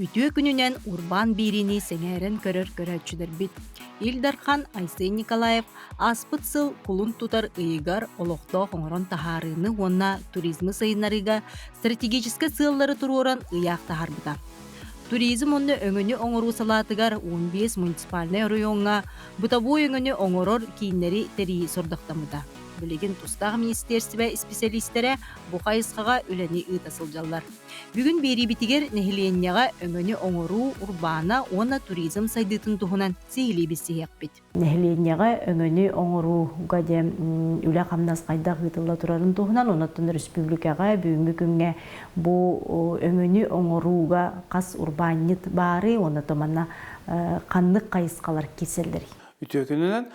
Үтүө күнүнэн урбаан биэриини сэҥээрэн көрөр көрөөччүлэрбит! Ил Дархан Айсен Николаев ааспыт сыл кулун тутар ыйыгар олохтоох оҥорон таһаарыыны уонна туризмы сайыннарыыга стратегическай сыаллары туруоран ыйаах таһаарбыта. Туризм уонна өҥөнү оҥоруу салаатыгар 15 муниципальнай оройуоҥҥа бытовой өҥөнү оҥорор кииннэри тэрийии сорудахтаммыта. Билигин тустаах министиэристибэ исписэлиистэрэ бу хайысхаҕа үлэни ыыта сылдьаллар. Бүгүн биэриибитигэр нэһилиэнньэҕэ өҥөнү оҥоруу, урбаана уонна туризм сайдыытын туһунан сиһилии билсиһиэхпит. Нэһилиэнньэҕэ өҥөнү оҥорууга диэн үлэ-хамнас хайдах ыытылла турарын туһунан, онон республикаҕа бүгүҥҥү күҥҥэ бу өҥөнү оҥорууга хас урбаанньыт баарый уонна манна ханнык хайысхалар киирсэллэрий? Үтүө күнүнэн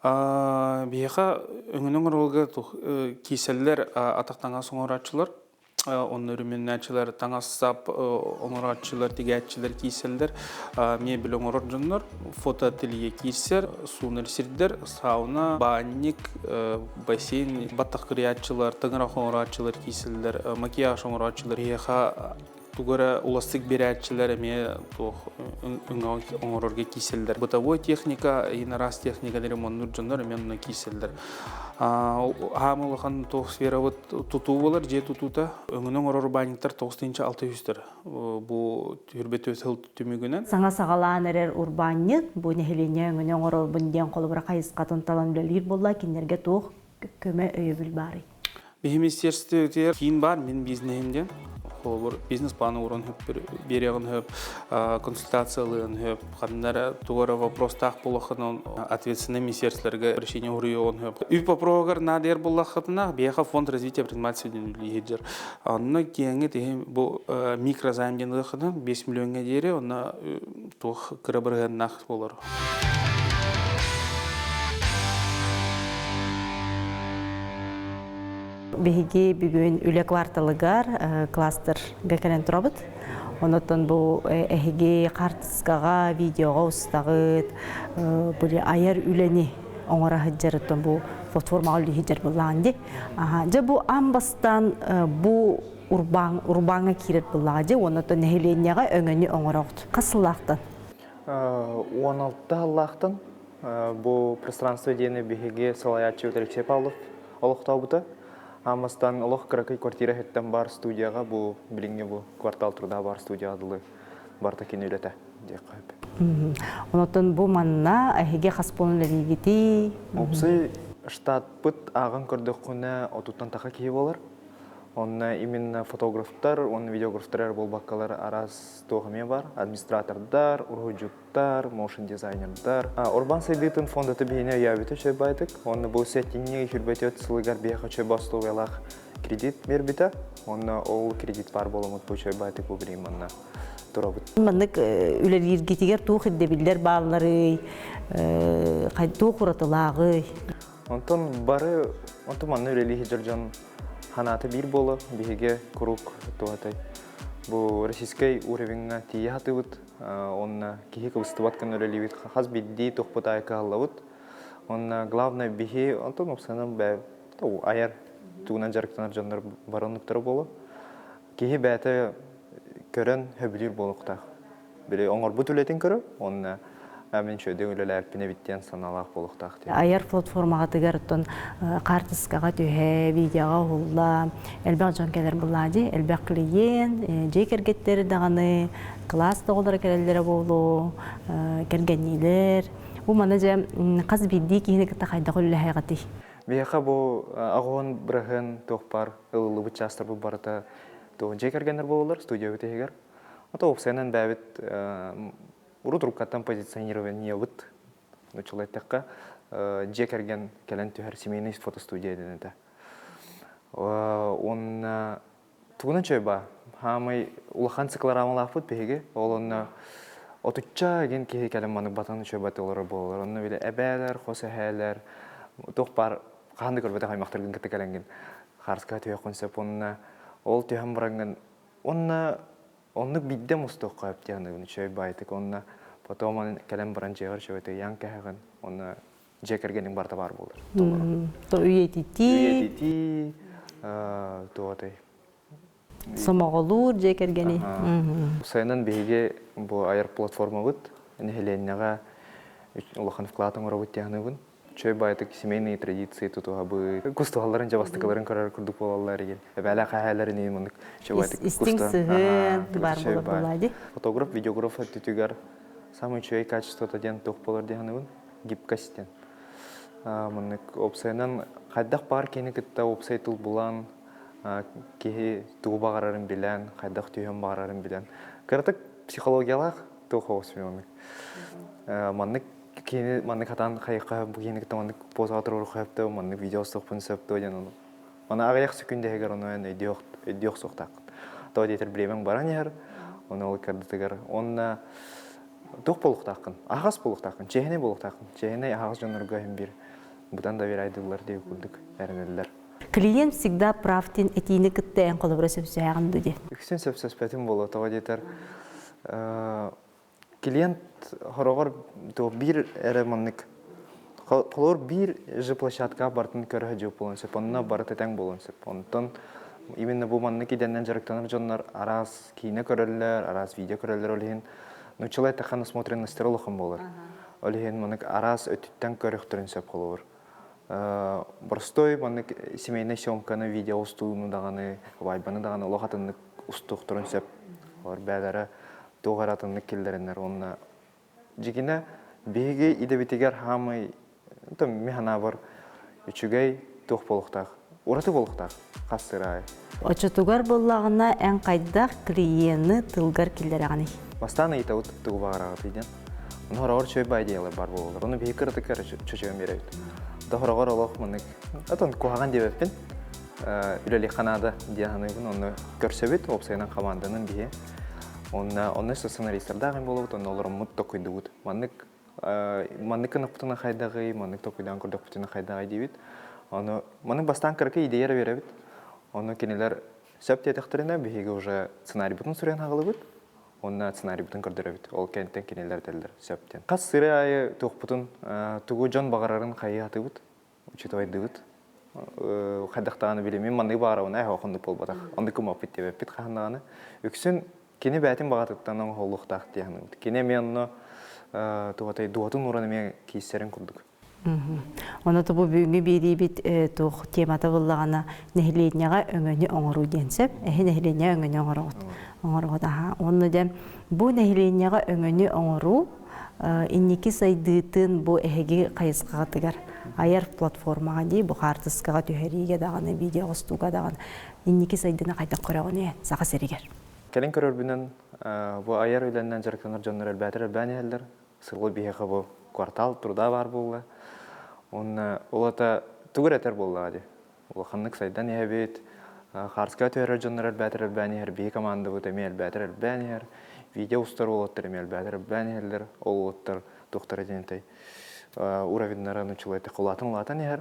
биһиэхэ өҥөнү оҥорууга киирсэллэр атах таҥас оҥорооччулар Онно өрүмүннээччилэр, таҥас-сап оҥорооччулар, тигээччилэр киирсэллэр. Мебель оҥорор дьоннор, фотоателье киирсэр, суунар сирдэр, сауна, баанньык, бассейн, баттах кырыйааччылар, тыҥырах оҥорооччулар киирсэллэр, макияж оҥорооччулар. Эһиэхэ тугу эрэ уластык биэрээччилэр эмиэ туох өҥө оҥорорго киирсэллэр. Бытовой техника, иһин араас техникалары ремоннуур дьоннор эмиэ онно киирсэллэр. Аам улахан туох сферабыт тутуу буолар, дьиэ тутуута. Өҥөнү оҥорор урбаанньыктар 9 600-төр бу түһүрбэ сыл түмүгүнэн. Саҥа саҕалаан эрэр урбаанньыт бу нэһилиэнньэ өҥөнү оҥорорбун диэн холобура хайысхатын талан үлэлиир буолла, кинилэргэ туох көмө өйөбүл баарый? Биһи министерствотыгар киин бар, мин бизнеһим диэн. Холобур, бизнес-план ууран хөп, биэриэҕин хөп, консультациялыан хөп, ханна эрэ тугу эрэ вопростаах буоллаххына, ответственный министерстволарга решение уруйуоҕун хөп. Үп вопроһугар наадыйар буоллаххытына, биһиэхэ фонд развития предпринимательства диэн үлэлиир. Онно киэҥи тиһи бу микрозайм диэн ылыаххытына 5 миллиоҥҥа диэри, онно туох кыра бырыһыаннаах болор. Биһиги бүгүн үлэ кварталыгар кластерга кэлэн турабыт. Онотон бу эһиги хаартыскаҕа, видеоҕа устаҕыт, бу айар үлэни оҥоро сылдьарыттан бу платформаҕа үлэлии сылдьар буоллаҕын дии. Дьэ бу аан бастаан бу урбаан урбааҥҥа киирэр буоллаҕа дии уонна нэһилиэнньэҕэ өҥөнү оҥороҕут. Хас сыллаахтан? 16 сыллаахтан бу пространство диэни биһиги салайааччыбыт Алексей Павлов олохтообута. Аамастан олох кыракый квартира иһиттэн бар студияҕа бу билиҥҥи бу квартал труда бар студияҕа дылы барыта кини үлэтэ диэххэ сөп. Онотон бу манна эһиги хас буолан үлэлиигитий? Уопсай штатпыт ааҕан көрдөххүнэ отуттан таха киһи буолар. Онно именно фотографтар уонна видеографтар эрэ буолбаккалар араас туох эмиэ бар. Администратордар, уруһуйдьуттар, моушн дизайнердар. Урбаан сайдыытын фондата биһини өйөөбүтэ үчүгэй баайдык. Уонна бу сэтинньи үһүрбэтиэт сылыгар биһиэхэ үчүгэй остуолуйалаах кредит биэрбитэ. Уонна ол кредит баар буоламмыт бу үчүгэй баайдык бу билигин манна турабыт. Маннык үлэлииргитигэр туох ирдэбиллэр баалларый, туох уратылааҕый? Онтон бары, онтон манна үлэлии сылдьар дьон ханаата биир буола, биһиги куруук туһатай. Бу российскай уровеньҥа тиийэ сатыыбыт, уонна киһи кыбыстыбат гына үлэлиибит, хас биирдии туохпут аайы кыһаллабыт. Уонна главное биһи, онтон уопсайынан бээ айар тугунан дьарыктанар дьоннор бары оннуктара буолуо. Киһи бэйэтэ көрөн сөбүлүүр буолуохтаах. Били оҥорбут үлэтин көрөр уонна мин үчүгэйдик үлэлээппин эбит диэн санаалаах буолуохтаах диэн. Айар платформаҕытыгар оттон хаартыскаҕа түһэ, видеоҕа уһулла, элбэх дьон кэлэр буоллаа дии, элбэх клиент, дьиэ кэргэттэр даҕаны, кылаас да оҕолоро кэлэллэрэ буолуо, кэргэнниилэр. Бу маны дьэ хас биирдии киһини кытта хайдах үлэлэһэҕитий? Биһиэхэ бу аҕыһын быраһыан туох баар ылыллыбыт чаастарбыт барыта туох дьиэ кэргэннэр буолаллар студиябыт иһигэр. Ото уопсайынан бэйэбит урут уруккаттан позиционированиебыт нууччалыы эттэххэ дьиэ кэргэн кэлэн түһэр семейный фотостудия диэн этэ. Уонна тугунан чөй баа хаамай улахан циклорамалаахпыт биһиги ол онно отучча диэн киһи кэлэн маннык батан үчүгэй олорор буолаллар. Онно били эбээлэр, хос эһээлэр туох баар хаһан да көрбөтөх аймахтаргын кытта кэлэҥҥин хаарыска түһүөххүн сөп уонна ол түһэн бараҥҥын Уонна оннук биирдэ мустуохха сөп диэн аныгын үчүгэй баайтык уонна потом аны кэлэн баран дьиэҕэр үчүгэй ыйаан кэһэҕин уонна дьиэ кэргэниҥ барыта баар буолар толору. То үйэтитии. Үйэтитии туох этэй? Сомоҕолуур дьиэ кэргэни. Сайынын биһиги бу айар платформабыт нэһилиэнньэҕэ улахан вклад оҥоробут диэханыбын. Чөй баайтык семейные традиции тутуһабыт. Кустуһалларын дьабастыкаларын көрөр курдук буолаллар игин. Эбээлээх эһээлэрин иин муннук чөй баайтык Истиҥ сыһыан баар буолар буолаа ди. Фотограф, видеограф өттүтүгэр самый үчүгэй качествота диэн туох буолар диэханыбын. Гибкость диэн. Маннык уопсайынан хайдах баар киһини кытта уопсай тыл булан, киһи тугу баҕарарын билэн, хайдах түһүөн баҕарарын билэн. Кыратык психологиялаах туох оҕус маннык. Маннык киһини маннык хатаан хайыхха бу киһини кытта маннык позаҕа туруору сөптөө, маннык видео устуохпун сөптөө диэн ону. Маны аҕыйах секүндэһигэр ону эн өйдүөх өйдүөх суохтааххын. Тоҕо диэтэр бириэмэҥ баран иһэр, ону ол ыккардытыгар уонна туох буолуохтааххын, аһаҕас буолуохтааххын, чиэһинэй буолуохтааххын. Чиэһинэй аһаҕас дьоннорго иһин биир быдан доверяйдыыллар диэн курдук эрэнэллэр. Клиент всегда прав диэн этиини кытта эн холобура сөпсөһөҕүн дуу диэн. Үксүн сөпсөспөтүм буолуо, тоҕо диэтэр клиент хороҕор биир эрэ маннык холобур биир же площадкаҕа барытын көрө сылдьыбыт буолуон сөп, онно барыта тэҥ буолуон сөп. Онтон именно бу маннык идэннэн дьарыктанар дьоннор араас киинэ көрөллөр, араас видео көрөллөр, ол иһин нууччалыы эттэххэ насмотренностара улахан буолар. Ол иһин маннык араас өттүттэн көрүөхтэрин сөп холобур. Простой маннык семейнай съемканы видео устууну даҕаны, вайбаны даҕаны олох атыннык устуохтарын сөп. Олор бээлэрэ туох эрэ атыннык киллэриннэр уонна дьигинэ биһиги идэбитигэр хаамай мин санаабар үчүгэй туох буолуохтаах, ураты буолуохтаах хас сыраай. Оччотугар буоллаҕына эн хайдах клиены тылгар киллэрэҕиний? Бастаан ыйытабыт тугу баҕараҕытый диэн. Ону хороҕор чөй бай диэлэр бар буолаллар. Ону биһиги кыратык эрэ чөчөгөн биэрэбит. Да хороҕор олох маннык отон куһаҕан диэбэппин. Үлэлиэххэ наада диэн саныыбын. Онно көрсөбүт, уопсайынан хамаанданан биһи. Онно онно сценаристардаах буолабыт, онно олороммут токуйдубут. Маннык маннык гынахпытына хайдаҕый, маннык токуйдаан көрдөхпүтүнэ хайдаҕый диибит. Ону маннык бастаан кыракый идея эрэ биэрэбит. Ону кинилэр сөп диэтэхтэринэ биһиги уже сценарийбытын суруйан хаалабыт. Уонна сценарийбытын көрдөрөбүт. Ол кэнниттэн кинилэр этэллэр сөп диэн. Хас сыры аайы туохпутун, тугу дьон баҕарарын хайыы сатыыбыт, учитывайдыыбыт. Хайдах даҕаны билимин манныгы баҕарабын, ээ, оннук буолбатах. Оннук гыммаппыт диэбэппит хаһан даҕаны. Үксүн кини бэйэтин баҕатыттан оҥоһуллуохтаах дии саныыбыт. Кини эмиэ онно туохатай дууһатын ууран эмиэ киирсэрин курдук. Ону бу бүгүҥҥү биэриибит туох темата буллаҕына нэһилиэнньэҕэ өҥөнү оҥоруу диэн сөп. Эһи нэһилиэнньэҕэ өҥөнү оҥороҕут. Оҥороҕут аһаа. Онно дьэ бу нэһилиэнньэҕэ өҥөнү оҥоруу инники сайдыытын бу эһиги хайысхаҕытыгар айар платформаҕа дии бу хаартыскаҕа түһэриигэ даҕаны видео оҥостууга даҕаны инники сайдыыны хайдах көрөҕүнүй Саха сиригэр? Кэлин көрөрбүнэн бу айар үлэннэн дьарыктанар дьоннор элбээтэр элбээн иһэллэр. Сылы биһиэхэ бу квартал труда баар буолла. Уонна ол ата тугу эрэ этэр буоллаҕа дии. Улаханнык сайдан иһэбит. Хаарска түһэрэр дьоннор элбээтэр элбээн иһэр, биһи командабыт эмиэ элбээтэр элбээн иһэр. Видео устар уолаттар эмиэ элбээтэр элбээн иһэллэр. Ол уолаттар туохтара диэнтэй уровеннара нуччалыы улаатан-улаатан иһэр.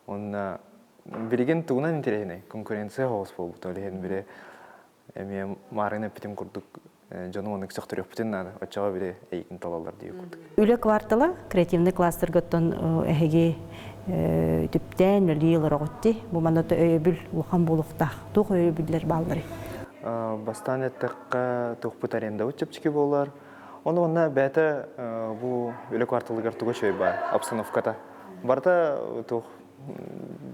Уонна билигин тугунан интэриэһинэй конкуренция соҕус буолбут. Ол иһин били эмиэ маарыын эппитим курдук дьону оннук сөхтөрүөхпүтүн наада. Оччоҕо били эйигин талаллар диир курдук. Үлэ квартала креативный кластергыттан эһиги түптээн үлэлии олороҕут дии. Бу манна өйөбүл улахан буолуохтаах. Туох өйөбүллэр баалларый? Бастаан эттэххэ, туохпут арендабыт чэпчэки буолар. Ону уонна бэйэтэ бу үлэ кварталыгар туга үчүгэй баар, обстановката. Барыта туох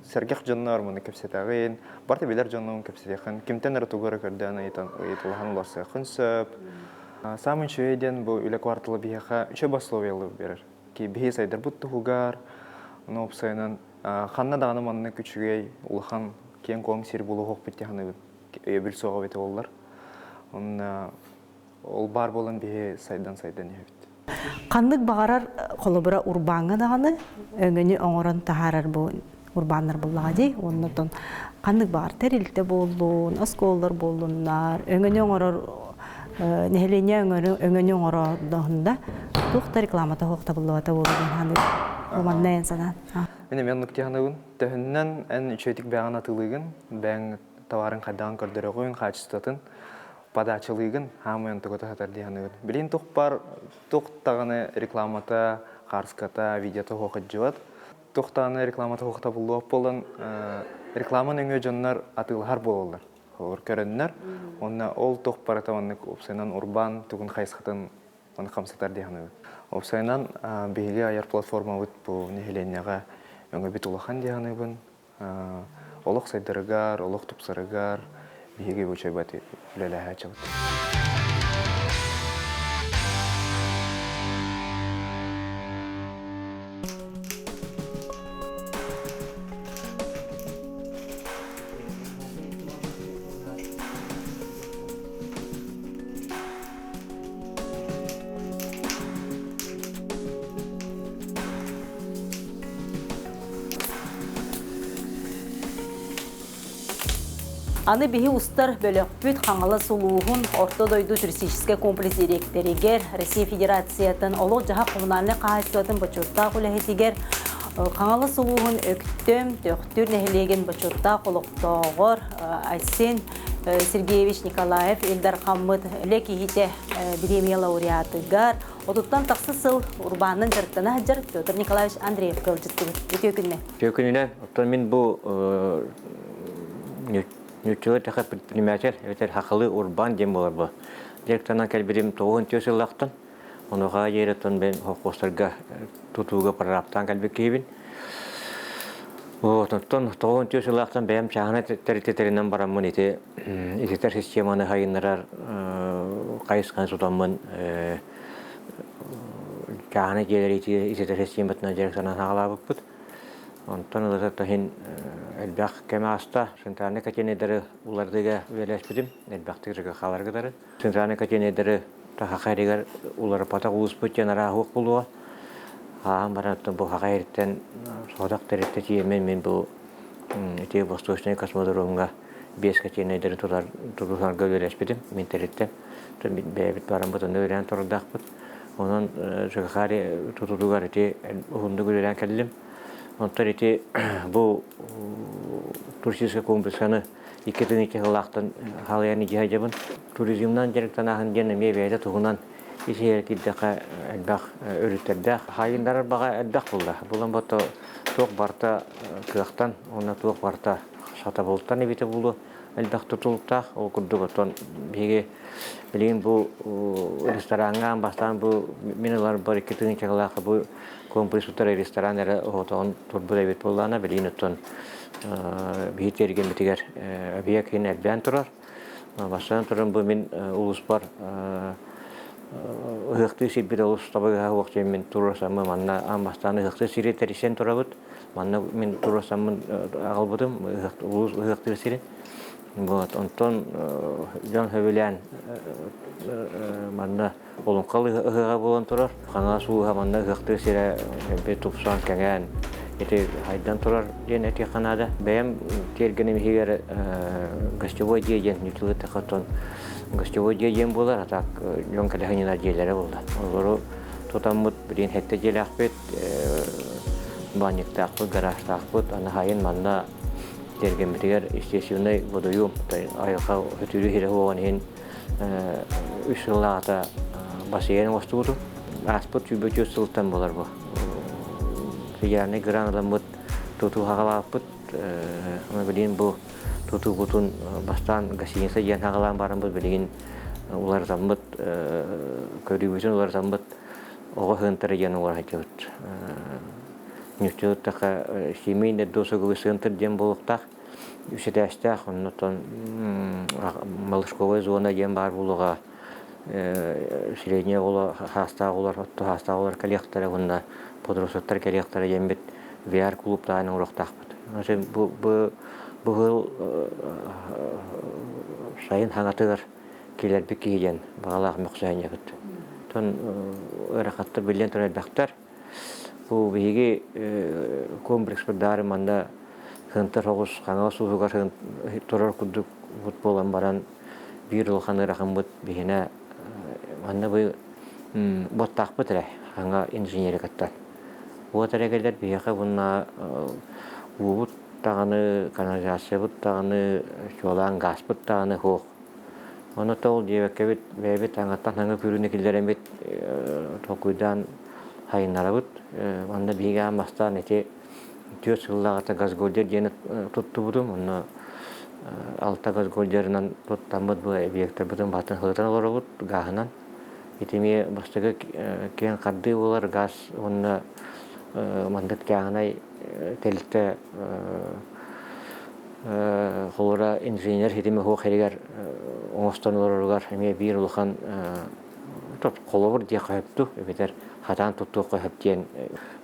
сэргэх дьоннор маны кэпсэтэҕин, барыта билэр дьоннуун кэпсэтиэххин, кимтэн эрэ тугу эрэ көрдөөн ыйыталаһан уларсыаххын сөп. Саамай үчүгэй диэн бу үлэ квартала биһиэхэ үчүгэй условиялы биэрэр. Биһи сайдарбыт туһугар, ону уопсайынан ханна даҕаны маннык үчүгэй, улахан, киэҥ-куоҥ сир булуохпут дии саныыбын. Өйөбүл суоҕа эбитэ буоллар. Онно ол баар буолан биһи сайдан-сайдан иһэбит. Ханнык баҕарар холобура урбааҥҥа даҕаны өҥөнү оҥорон таһаарар бу урбааннар буллаҕа дии. Оннотон ханнык баҕар тэрилтэ буоллун, оскуолалар буоллуннар, өҥөнү оҥорор нэһилиэнньэ өҥөнү оҥорордоһунда туох да рекламата суохтабыллыбата буолуо диэн саныыбын. Бу манна эн санаан. Мин эмиэ оннук дии саныыбын. Төһөннөн эн үчүгэйдик бэйэҕин атыылыыгын, бэйэҥ товарын хайдаҕын көрдөрөҕүн, хаачыстыбатын подачалыыгын, хаамай онтугата сатар дии саныыбын. Билигин туох баар туох даҕаны рекламата, хаарската, видеота суох сылдьыбат. Туох даҕаны рекламата суох табыллыбат буолан, реклама нөҥүө дьоннор атыылаһар буолаллар. Олор көрөннөр, уонна ол туох барыта маннык уопсайынан урбаан тугун хайысхатын оны хамсатар дии саныыбын. Уопсайынан биһиги айар платформабыт бу нэһилиэнньэҕэ өҥөбүт улахан дии саныыбын. Олох сайдарыгар, олох тупсарыгар биһиги бу чөйбөт үлэлэһээччибит. Аны биһи устар бөлөхпүт Хаҥалас улууһун Орто дойду туристическай комплекс дириэктэригэр, Россия Федерациятын олох-дьаһах коммунальнай хаһаайыстыбатын бочуоттаах үлэһитигэр, Хаҥалас улууһун Өктөм, Төхтүр нэһилиэгин бочуоттаах олохтооҕор Айсен Сергеевич Николаев Ил Дархаммыт үлэ киһитэ бириэмийэ лауреатыгар отуттан тахса сыл урбаанынан дьарыктана сылдьар Петр Николаевич Андреевка ыалдьыттыбыт. Үтүө күннэ. Үтүө күнүнэн. Оттон мин бу ньуччалыы тэхэ предприниматель эбэтэр хахалы урбаан диэн буолар бу. Директорынан кэлбитим 94 сыллаахтан. Онуоха диэри мен холкуостарга тутууга прораптаан кэлбит киһибин. Вот, оттон 94 сыллаахтан бэйэм чааһынай тэрилтэтэринэн бараммын ити ититэр системаны хайыннарар хайысханы тутаммын чааһынай дьиэлэри ититэр систематынан дьарыктанан саҕалаабыппыт. Онтон ылата таһын элбэх кэм ааста. Центральный котельнайдары улардыга үлэлэспитим. Элбэхтик ЖКХ-лары кытары. Центральный котельнайдары Хаха эригэр уларыппатах улууспут диэн арааһы булуо. Ааһан баран оттон бу Хаха эриттэн содох тэрилтэ тиийэммин мин бу ити Восточный космодромҥа биэс котельнайдары тутар тутуһарга үлэлэспитим мин тэрилтэм. Бэйэбит бараммыт онно үлэлээн турардаахпыт. Онон ЖКХ тутутугар ити уһуннук үлэлээн кэллим. Онтон ити бу туристическай комплексканы 2 сыллаахтан халыйан илдьэ сылдьабын. Туризмынан дьарыктанааһын диэн эмиэ бэйэтэ туһунан ис-иһигэр киирдэххэ элбэх өрүттэрдээх. Хаайыннарар баҕа элбэх буолла. Булан бото туох барыта кыахтан уонна туох барыта сатабылтан эбитэ буолуо элбэх тутулуктаах. Ол курдук оттон биһиги билигин бу рестораҥҥа аан бастаан бу мин ыларбар 2 сыллаахха бу комплекс утары ресторан эрэ оһотоҕун турбут эбит буоллаҕына билигин оттон биһи тиэргэммитигэр объект иһин элбээн турар. Бастатан туран бу мин улууспар ыһыахтыы сирбит олус табыгаһа суох диэн мин туруорсаммын манна аан бастаан ыһыахтыы сири тэрийсэн турабыт. Манна мин туруорсаммын аҕалбытым улуус ыһыахтыыр сирин. Вот, онтон дьон сөбүлээн манна Олоҥхо ыһыаҕа буолан турар. Хаҥалас улууһа манна ыһыахтыыр сирэ элбэх тупсан, кэҥээн ити хайдан турар диэн этиэххэ наада. Бэйэм тиэргэним иһигэр гостевой дьиэ диэн ньуччалыы оттон гостевой дьиэ диэн буолар, а так дьон кэлэ сынньанар дьиэлэрэ буолла. Олору тутаммыт билигин сэттэ дьиэлээхпит, баанньыктаахпыт, гаражтаахпыт. Аны сайын манна тиэргэммитигэр естественный водоем, айылҕа өтүүрү сирэ суоҕун иһин үс сыллааҕыта бассейн оҥостубутум. Ааспыт 24 сылтан буолар бу. Федеральный грант ыламмыт тутуу хаҕалаабыппыт. Билигин бу тутуубутун бастаан гостиница диэн хаҕалаан бараммыт билигин уларытаммыт, көрүүбүтүн уларытаммыт оҕо сыантара диэн оҥоро сылдьабыт. Ньуччалыттаха семейный досуговый центр диэн буолуохтаах. Үс этээстээх, оннуттан малышковая зона диэн баар буолуоҕа средняя оҕолор, саастаах оҕолор, отто саастаах оҕолор кэлиэхтэрэ уонна подростактар кэлиэхтэрэ диэммит VR клубтаан оҥоруохтаахпыт. Бу бу бу сыл сайын хаҥатыгар килэрбит киһи диэн баҕалаах мөхсөһөнньөбүт. Оттон ыарахаттар биллэн турар элбэхтэр. Бу биһиги комплекспыт даары манна сыантар соҕус Хаҥалас улууһугар турар курдук буолан баран биир улахан ыарахаммыт биһинэ манна бу уоттаахпыт эрэ хаҥа инженери кытта. Уот эрэ кэлэр биһиэхэ уонна уубут даҕаны, канализациябыт даҕаны, чуолаан гааспыт даҕаны суох. Ону ол диэбэккэбит бэйэбит аҥаттан аҥы күүрүүнү киллэрэммит толкуйдаан хайыннарабыт. Манна биһиги аан бастаан ити 4 сыллааҕыта Газгольдер диэни туттубутум. Онно Алта газгольдерынан туттаммыт бу объектарбытын баатын сылытан олоробут гааһынан. Ити эмиэ бастакы киэҥ хардыы буолар гаас уонна маннык чааһынай тэрилтэ холобура инженер ситимэ суох сиригэр оҥостон олороругар эмиэ биир улахан холобур диэххэ сөп дуу эбэтэр хатаан туттуохха сөп диэн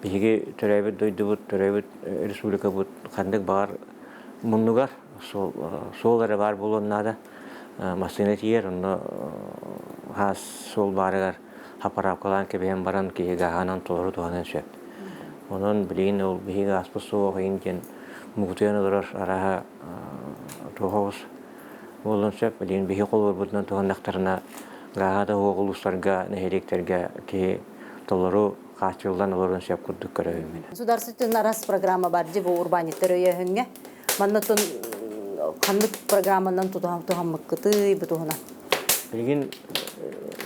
биһиги төрөөбүт дойдубут төрөөбүт республикабыт ханнык баҕар муннугар суол эрэ баар буолуон наада массыына тиийэр онно хаас суол баарыгар хапараапкалаан кэбиһэн баран киһи гааһынан толору туһаныан сөп. Онон билигин ол биһиги ааспыт суох иһин диэн муҥутуйан олорор арааһа туох оҕус буолуон сөп. Билигин биһи холобурбутунан туһаннахтарына гааһа да суох улуустарга, нэһилиэктэргэ киһи толору хааччыллан олоруон сөп курдук көрөбүн мин. Государственный арас программа бар дии бу урбаанньыттар өйөөһүҥҥэ. Манна ханнык программанан туһаммыккытый бу туһунан? Билигин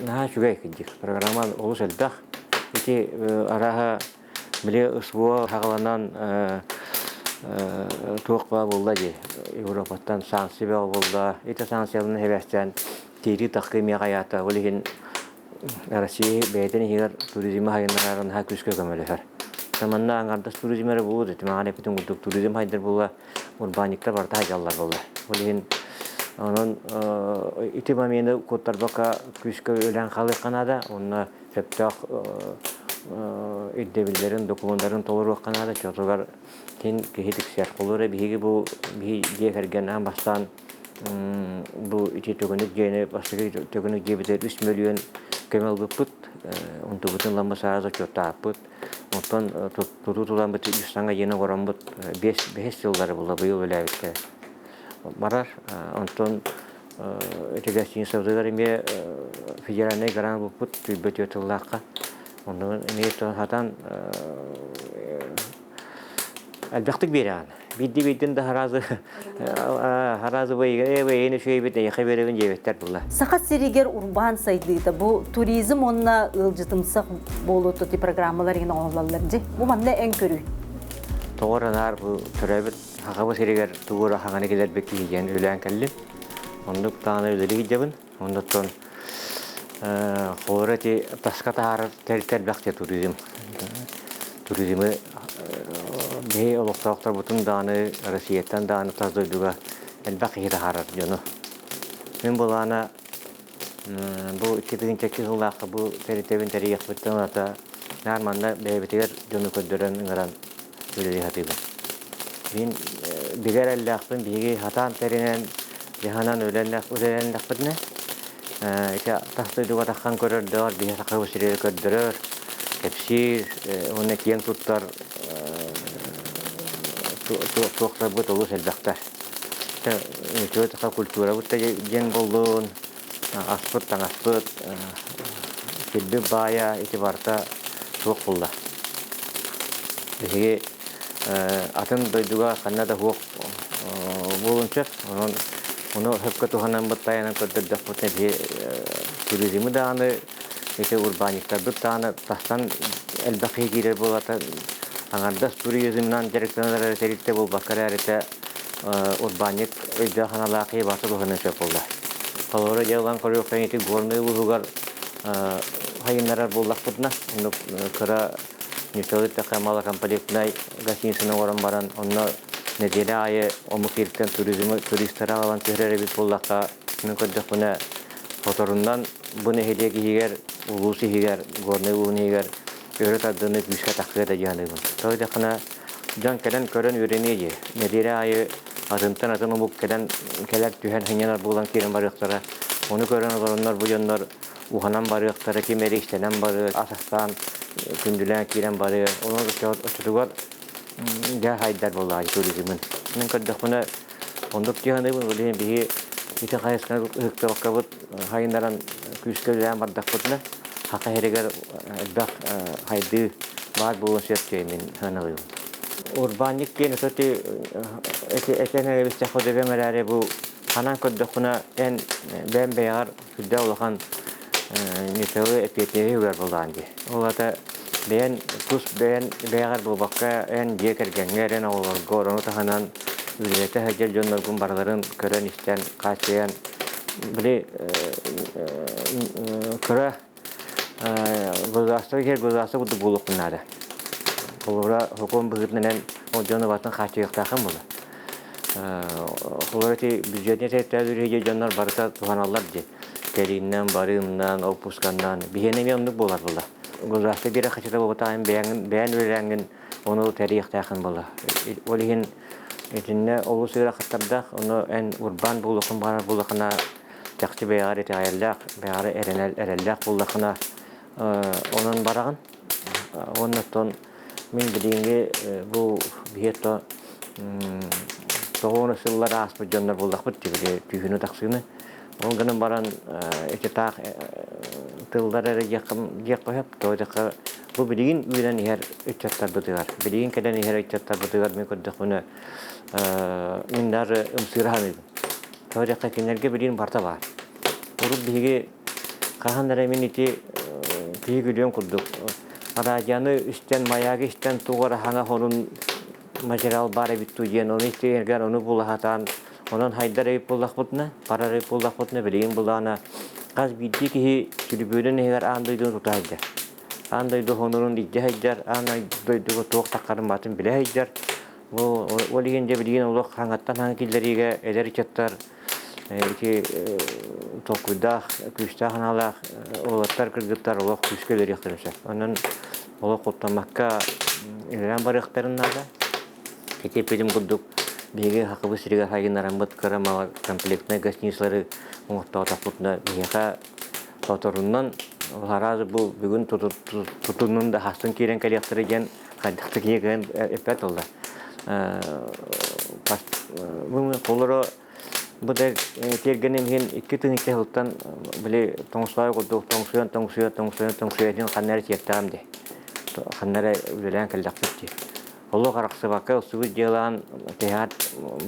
наһаа үчүгэй кырдьык. Программа олус элбэх. Ити арааһа били СВО хаҕаланан туох баа буолла дии. Европаттан санкция бөҕө буолла. Ити санкцияларын эбэстээн тиирии таххыы эмиэ хайаата. Ол иһин Россия бэйэтин иһигэр туризмы хайыннарар наһаа күүскэ көмөлөһөр. Манна аҥардас туризм эрэ буолуо дии. Маҕан эппитин курдук туризм хайдар буолла, урбаанньыктар барыта хайдаллар буолла. Ол иһин онон ити момены куоттарбакка күүскэ үлээн хаалыахха наада. Онно сөптөөх ирдэбиллэрин, докумуоннарын толоруохха наада. Чотугар кин киһи тиксэр. Холобура биһиги бу биһи дьиэ кэргэн аан бастаан бу ити төгүнүк дьиэни бастакы төгүнүк дьиэбитигэр 3 мөлүйүөн көмө ылбыппыт. Онтубутун ламмы саас отчуоттааппыт. Оттон тутуу туламмыт үс саҥа дьиэни оҥороммут бэһис сыллары була быйыл үлээбиттэрэ барар. Онтон ити гостиницабытыгар эмиэ федеральнай грант ылбыппыт түүлбэ түөрт тыллаахха. Онно эмиэ сатаан элбэхтик биэрэҕин. Биирдии-биирдин да харазы харазы бэйэни үчүгэйбит эйиэхэ биэрэбин диэбиттэр була. Саха сиригэр урбаан сайдыыта бу туризм уонна ыалдьытымсах буолууту ти программалар иһин оҥоһуллаллар дьи. Бу манна эн көрүй. Тоҕор анаар бу төрөөбүт Сахабы сиригэр тугу эрэ хаҥаны кэлэрбит киһи диэн үлээн кэллим. Оннук даҕаны үлэлии сылдьабын. Оннуттан холобура ити таска таһаарар тэрилтэ элбэх диye туризм. Туризмы биһи олохтоохторбутун даҕаны Россияттан даҕаны тас дойдуга элбэх киһи таһаарар дьону. Мин былаана бу 2002 сыллаахха бу тэрилтэбин тэрийиэхпиттэн ылата наар манна бэйэбитигэр дьону көрдөрөн ыҥыран үлэлии сатыыбын. Мин бигэ эрэллээхпин биһиги сатаан тэринэн дьаһанан үлэлэннэхпитинэ ити тас дойдуга тахсан көрөрдөөр биһи сахабыт сиригэр көрдөрөр, кэпсиир уонна киэҥ туттар туохтарбыт олус элбэхтэр. Үтүө саха культурабыт да диэн буоллун, аспыт, таҥаспыт, сирбит баайа ити барыта суох буолла. Биһиги атын дойдуга ханна да суох буолуон сөп. Онон ону сөпкө туһанаммыт тайанан көрдөрдөхпүтүнэ биһи туризмы даҕаны ити урбаанньыктарбыт даҕаны тастан элбэх киһи киирэр буолата аҥардас туризмынан дьарыктанар эрэ тэрилтэ буолбакка эрээритэ урбаанньык өйдөөх санаалаах киһи барыта туһаныан сөп буолла. Холобура дьэ ылан көрүөххэ ити Горнай улууһугар хайыннарар буоллахпытына оннук кыра ньуччалыы эттэххэ малокомплектнай гостиницаны оҥорон баран онно нэдиэлэ аайы омук сириттэн туризмы туристары аҕалан түһэрэр эбит буоллахха мин көрдөхпүнэ соторунан бу нэһилиэк иһигэр улуус иһигэр Горнай улууһун иһигэр өрө тардыыны күүскэ тахсыа да дии саныыбын. Тоҕо диэтэххинэ дьон кэлэн көрөн үөрэниэ дии. Нэдиэлэ аайы атынтан атын омук кэлэн кэлэр түһэн сынньанар буолан киирэн барыахтара. Ону көрөн олороннор бу дьоннор уһанан барыахтара, ким эрэ истэнэн барыа, ас астаан күндүлээн киирэн барыа. Онон оччотугар дьэ хайдар буоллаҕа туризмын. Мин көрдөхпүнэ оннук дии саныыбын. Ол иһин биһи ити хайысханы ыһыктыбаккабыт хайыннаран күүскэ үлэлээн бардахпытына саха сиригэр элбэх хайдыы баар буолуон сөп диэн мин сыаналыыбын. Урбаанньык диэн эти этэн эрэбистэххэ дөбөҥ эрээри бу ханан көрдөххүнэ эн бэйэм бэйэҕэр сүрдээх улахан ньучалы эппиэтинэһи угар буоллаҕын дии. Ол аата бэйэн тус бэйэн бэйэҕэр буолбакка эн дьиэ кэргэҥҥэр, эн оҕолоргор, ону таһынан Үлэлэтэ сылдьар дьонноргун барыларын көрөн-истэн, хааччыйан, били кыра государство иһэр государство курдук буолуохпун наада. Холобура, сокуон быһыытынан ол дьону батын хааччыйыахтааххын буолар. Холобура, ити бюджетнай тэрилтэлэр дьоннор барыта туһаналлар дии. Кэлииннэн, барыымнан, отпусканнан. Биһиэнэ эмиэ оннук буолар буолла. Государство биэрэ хачыта буолбатаҕын бэйэҥ бэйэн үлэлээҥҥин ону тэрийиэхтээххин буолла. Ол иһин итиннэ олус ыарахаттардаах, ону эн урбаан буолуоххун баҕарар буоллаххына, чахчы бэйэҕэр итэҕэйэллээх, бэйэҕэр эрэнэл эрэллээх буоллаххына, онон бараҕын. Уонна оттон мин билиҥҥи бу биһиэт то тоҕуону сыллар ааспыт дьоннор буоллахпыт били түүһүнү тахсыыны. Ол гынан баран ити таах тыллар эрэ диэххэ сөп. Тоҕо диэххэ бу билигин үүнэн иһэр ыччаттарбытыгар, билигин кэлэн иһэр ыччаттарбытыгар мин көрдөхпүнэ мин даже ымсыыра саныыбын. Тоҕо диэххэ кинилэргэ билигин барыта баар. Урут биһиги хаһан эрэ мин ити киһи күлүөн курдук араадьыйаны истэн, маягы истэн туох эрэ саҥа сонун материал баар эбит дуу диэн ону истигэр ону була сатаан онон хайдар эбит буоллахпытына, барар эбит буоллахпытына билигин былаана хас биирдии киһи түрүбүөнүн иһигэр аан дойдуну тута сылдьар. Аан дойду хонорун илдьэ сылдьар, аан дойдуга туох таххарын баатын билэ сылдьар. Ол иһин дьэ билигин олох хаҥаттан хаҥа киллэриигэ эдэр ыччаттар ити толкуйдаах, күүстээх санаалаах уолаттар, кыргыттар олох күүскэ үлэлиэхтэрин сөп. Онон олох куттаммакка үлэлээн барыахтарын наада. Ити эппитим курдук, биһиги Хакыбы сиригэр хайыннараммыт кыра малокомплектнай гостиницалары оҥортоотохпутуна биһиэхэ соторунан араас бу бүгүн тутуннун да хастын киирэн кэлиэхтэрэ диэн хайдах да киһи кыайан эппэт буолла. Холоро бу да тиэргэним иһин 2 тыһыынча сылтан били тоҥсуйа курдук тоҥсуйан тоҥсуйа тоҥсуйан тоҥсуйа иһин ханна эрэ тиэртэҕим дии. Ханна эрэ үлэлээн кэллэхпит дии. Олох арахсыбакка ылсыбыт дьыалаҕын тиһэҕэр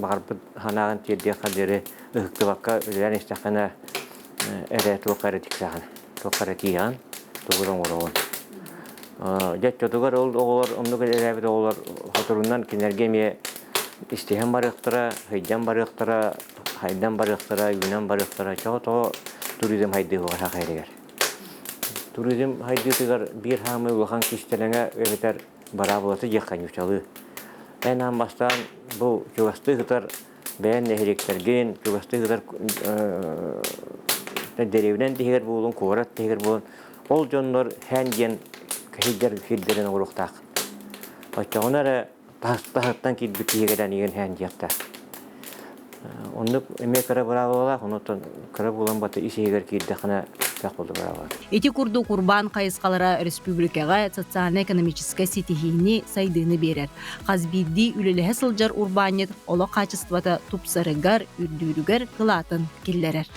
баҕарбыт санааҕын тиэрдиэххэ диэри ыһыктыбакка үлэлээн истэххинэ эрэ туохха эрэ тиксэҕин, туохха эрэ тиийэҕин, тугу эрэ оҥороҕун. Дьэ оччотугар ол оҕолор оннук үлэлээбит оҕолор соторунан кинилэргэ эмиэ истиһэн барыахтара, сыдьан барыахтара, хайдан барыахтара, үүнэн барыахтара. Тоҕо-тоҕо туризм хайдыыһыга саха сиригэр. Туризм хайдыытыгар биир саамай улахан кистэлэҥэ эбэтэр быраабылата диэххэ нууччалыы. Эн аан бастаан бу чугастыы сытар бэйэн нэһилиэктэргин, чугастыы сытар дэриэбинэн тиһигэр буолун, куорат тиһигэр буолун, ол дьоннор хэн диэн сирдэр сирдэрин оҥоруохтаах. Оччоҕуна эрэ таһыттан киирбит киһи кэлэн игин хэн диэхтээх. Оннук эмиэ кыра быраабылалаах, онуттан кыра буолан бата ис иһигэр киирдэххинэ сах буолду быраабыла. Ити курдук урбаан хайысхалара республикаҕа социально-экономическай ситиһиини, сайдыыны биэрэр. Хас биирдии үлэлэһэ сылдьар урбаанньыт олох хаачыстыбата тупсарыгар, үрдүүрүгэр кылаатын киллэрэр.